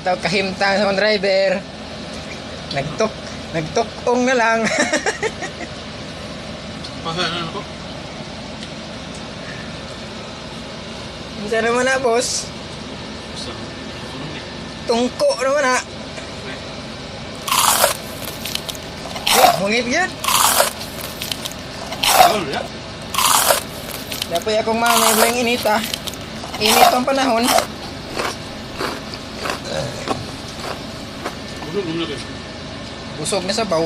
Tawag kahimtang sa mga driver. Nagtukong na lang. Pasa na ako. Unsa naman na, boss? Basta. Ano ni? Tungko naman na. Eh, hungit yun. Oh, ya. Dapat akong mami blang init ah. Init ang panahon. Busog mo na kayo. Busog na sabaw.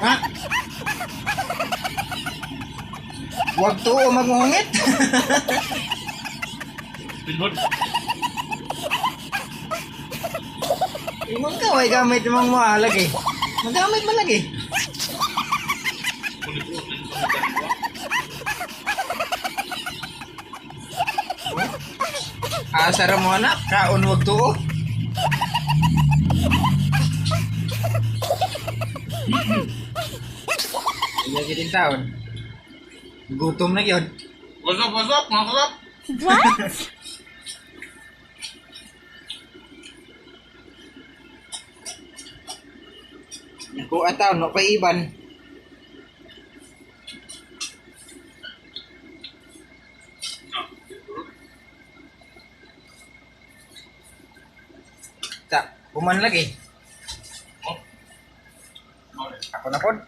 Ha? Huwag tuo magungit. Pinhod. Imong ka, way gamit imong mga lagi. Magamit man lagi. Kulit ko. Asa ra mo anak, kaon wag tuo. Iya gid taon. Gutom na gyud. What's up, mga kasap? What? Nakuha taon, no kay iban. Ta, human lagi. Oh. Ako na pod.